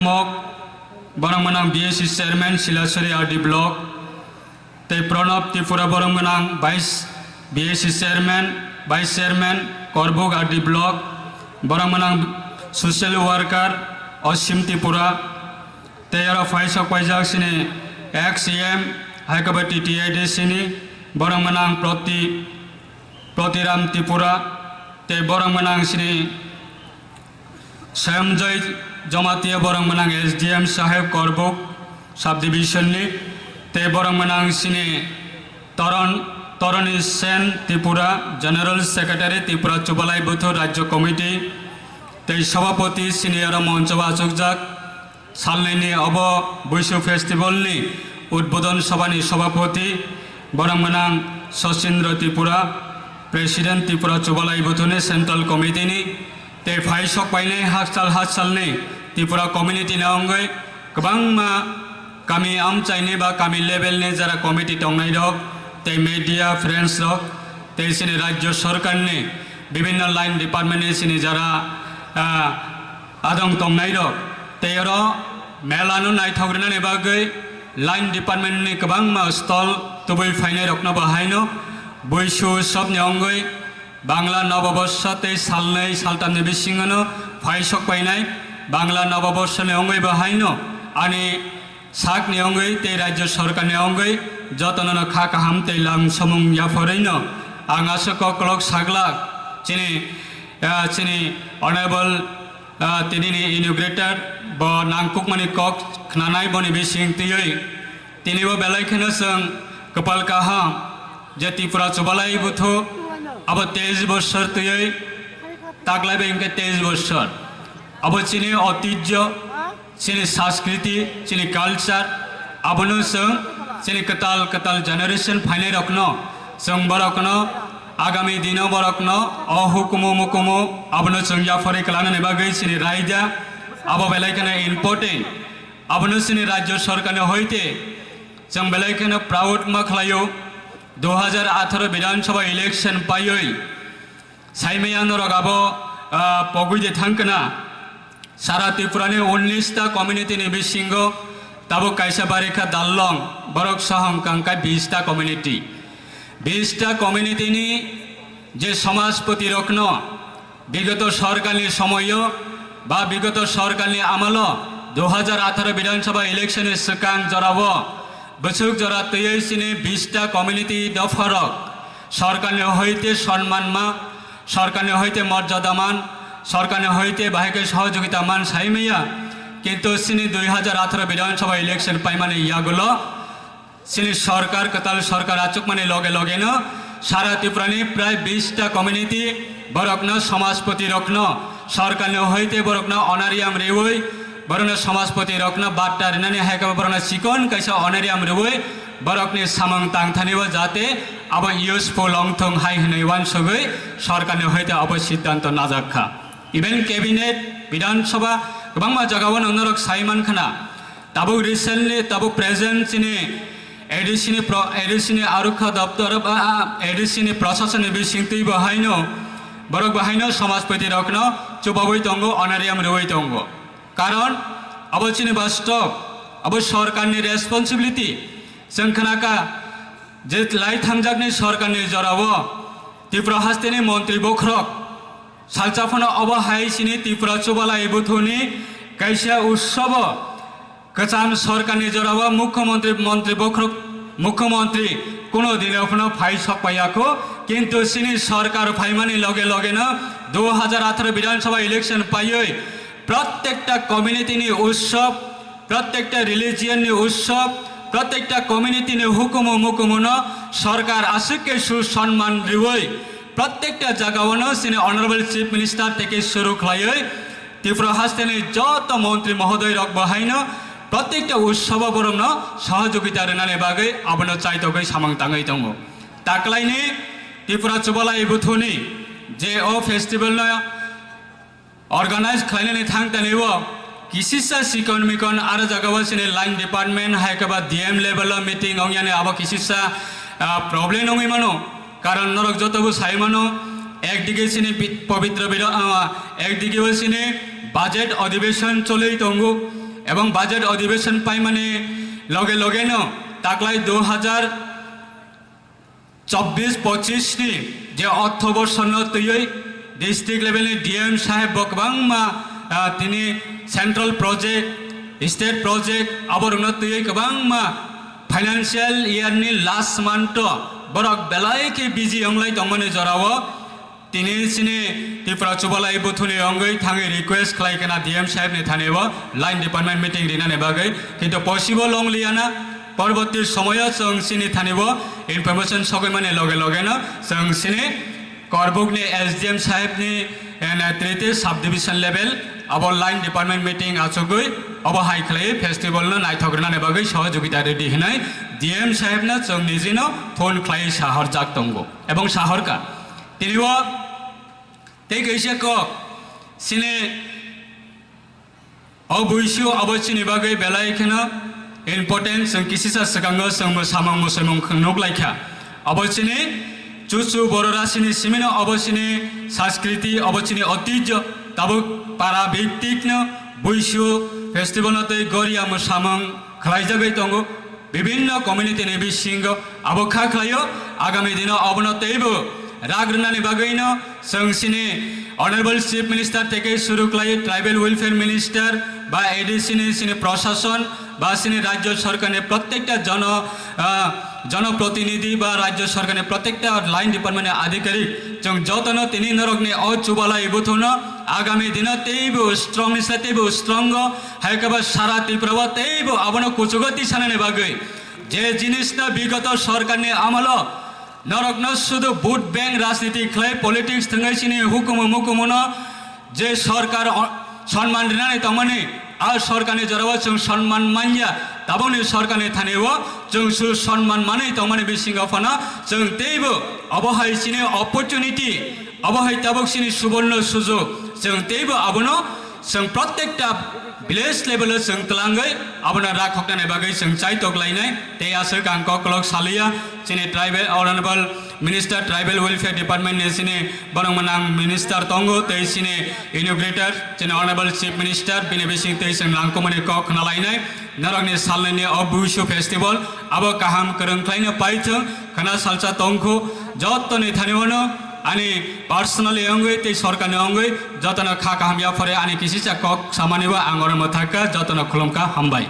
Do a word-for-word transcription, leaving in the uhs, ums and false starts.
Mok, borok mwnang B S C chairman Silasuri R D block, tei Pranab Tripura, borok mwnang vice, B S C chairman, vice chairman Korbuk R D block, borok mwnang social worker Osim Tripura, tei aro phaisok paijak chini ex E M haikhe bo T T I D C ni, borok mwnang Proti, Protiram Tripura, tei borok mwnang chini Swayamjoy Jamatia, borok mwnang S D M saheb Korbuk subdivision ni, tei borok mwnang chini Toron, Toroni Sen Tripura, General Secretary Tripura Chubalai Buthu Rajya Committee, tei Sabhapati chini aro moncho achukjak salnwi ni obo Buisu Festival ni Udbodon Sabha ni Sabhapati, borok mwnang Sachindra Tripura, President Tripura Chubalai Buthu ni Central Committee ni, tei phaisok painai hakchal hakchal ni Tripura community ni wngwi kwbangma kami amchaini ba kami level ni jara committee tongnai rok, tei media friends rok, tei chini Rajya Sarkar ni bibinno line department ni chini jara, ah, adong tongnai rok, tei oro mela no naithok rwnani bagwi line department ni kwbangma stall tubui phainai rokno bo haino Buisu Utsav ni wngwi Bangla Noboborsho tei salnwi saltamni bisingo no phaisok painai Bangla Noboborsho ni wngwi bo haino ani sakni wngwi tei Rajya Sarkar ni wngwi jotono no kha kaham tei lam samung yapharwi no ang aswk koklok saglak chini, ah, chini Honorable, ah, tini ni inaugurator bo nangkukmani kok khnanai boni bising twiwi tini bo belai kheno chwng kwpal kaham je Tripura Chubalai Buthu abo teis bosor twiwi taklai bai hwnkhe teis bosor abo chini otijjo chini sanskriti, chini culture, abono chwng chini kwtal kwtal generation phainai rokno chwng borokno agami dino borokno o hukumu mukumu abono chwng yapharwi kwlanani bagwi chini raida abo belai kheno important. Abono chini Rajya Sarkar ni hoite chwng belai kheno proud ma khlaio. Dui hajar atharo Bidhan Sabha election paiwi saimaya norok abo, ah, pogwi de thangkna. Sara Tripura ni unnish ta community ni bisingo tabuk kaisa barikha Darlong, borok sohong kangkai bish ta community. Bish ta community ni je somajpoti rokno bigoto sorkar ni somoyo ba bigoto sorkar ni amalo dui hajar atharo Bidhan Sabha election ni swkang jorao bwswk jora twiwi chini bish ta community dopha rok sorkar ni hoite sonman ma, sorkar ni hoite morjada man, sorkar ni hoite bahai khe sohojogita man sai maya. Kintu chini dui hajar atharo Bidhan Sabha election paimani yagulo chini sorkar, kwtal sorkar achukmani loge loge no sara Tripura ni prai bish ta community borokno somajpoti rokno sorkar ni hoite borokno honorarium riwi borokno somajpoti rokno batta rinani hai khe borokno chikon kaisa honorarium riwi borokni samung tangthani o jate abo useful ongthung hai hwnwi uansugwi sorkar ni hoite abo siddhanto najak kha. Even cabinet, Bidhan Sabha kwbangma jagao no norok sai man khna. Tabuk recently, tabuk present chini A D C ni pro-, A D C ni arukha doptor, ah, ah, A D C ni proshasoni bisingtwi bo haino, borok bo haino somajpoti rokno chubawi tongo, honorarium riwi tongo. Karon abo chini bastob, abo sorkarni responsibility. Chwng khnakha je lai thangjakni sorkarni jorao Tripura hasteni montri bokhorok salsa phano obo hai chini Tripura Chubalai Buthuni kaisa utsobo kwcham sorkarni jorao mukhyamantri, montri bokhorok, mukhyamantri kuno dino phano phai sokpaiya kho, kintu chini sorkar phaimani loge loge no dui hajar atharo Bidhan Sabha election paiwi prottekta community ni utsob, prottekta religion ni utsob, prottekta community ni hukumu mukumu no sorkar aswk khe su sonman riwi prottekta jagao no chini Honorable Chief Minister theke suru khlaiwi Tripura hasteni joto montri mohodoy rok bo haino prottekta utsobo borokno sohojogita rwnani bagwi abono chaitogwi samung tangwi tongo. Taklaini Tripura Chubalai Buthuni je o festival no organize khlainani thangtani o kisisa sikon mikon aro jagao chini line department hai khe ba D M level o meeting ongyani abo kisisa, ah, problem wngwi mano. Karon norok joto bo sai mano, ekdige chini pi-, pobitro biro, ah, ekdige o chini budget odhibeshon cholwi tongo. Ebong budget adhibeshon paimani loge loge no taklai dui hajar chobbish pochish ni je ortho borsor no twiwi district level ni D M saheb bo kwbangma, ah, tini central project, state project, aborok no twiwi kwbangma financial year ni last month o borok belai khe busy wnglai tongmani jorao tini chini Tripura Chubalai Buthuni wngwi thangwi request khlai khna D M saheb ni thani o line department meeting rinani bagwi, kintu possible wngliya na. Porborti somoyo chwng chini thani o information sogwi mani loge loge no chwng chini Korbuk ni S D M saheb ni, eh, netrite sub division level abo line department meeting achugwi obo hai khlai festival no naithok rinani bagwi sohojogita rwdi hinwi D M saheb no chwng niji no phone khlai sahorjak tongo ebong sahorkha. Tini o tei kaisa kok chini o buisu abo chini bagwi belai kheno important, chwng kisisa swkango chwng bo samung muchungmung nuk laikha. Abo chini chuchu bororasini simino abo chini sanskriti, abo chini oitijyo, tabuk para bhittikno buisu festival no tei goria muchungmung khlaijagwi tongo. Bibhinno community ni bisingo abo kha khlaio, agami dino abono teibo rak rwnani bagwino chwng chini Honorable Chief Minister theke suru khlai Tribal Welfare Minister ba A D C ni chini prosason ba chini rajyo sorkar ni prottekta jono, ah, jonoprotinidhi ba rajyo sorkar ni prottekta line department ni adhikarik chwng jotono tini norokni o Chubalai Buthuno agami dino teibo strong ni sa teibo strong o hai khe ba sara Tripura o teibo abono kuchugo tisanani bagwi je jinisno bigoto sorkarni amolo norokno sudu vote bank rajniti khlai politics thwngwi chini hukumu mukumuno je sorkar o-, sonman rinani tongmani, a sorkarni jorao chwng sonman manya, tabukni sorkarni thani o chwng su sonman manwi tongmani bisingo phano chwng teibo obo hai chini opportunity, obo hai tabuk chini suborno sujog, chwng teibo abono chwng prottekta village level o chwng twlangwi abono rakhoknani bagwi chwng chaitok lainai. Tei aswk ang kok kolok saliya, chini tribal, Honorable Minister Tribal Welfare Department ni chini borok mwnang minister tongo tei chini inaugurator chini Honorable Chief Minister bini bising tei chwng langkumani kok khna lainai. Norokni salnwini o Buisu Festival abo kaham kwrwng khlaino paithwng khna salsa tongkhu. Jottoni thani ono ani personally wngwi tei sorkarni wngwi jotono kha kaham yaphare ani kisisa kok samanibo ang oro mwthakha, jotono khulumkha, hambai.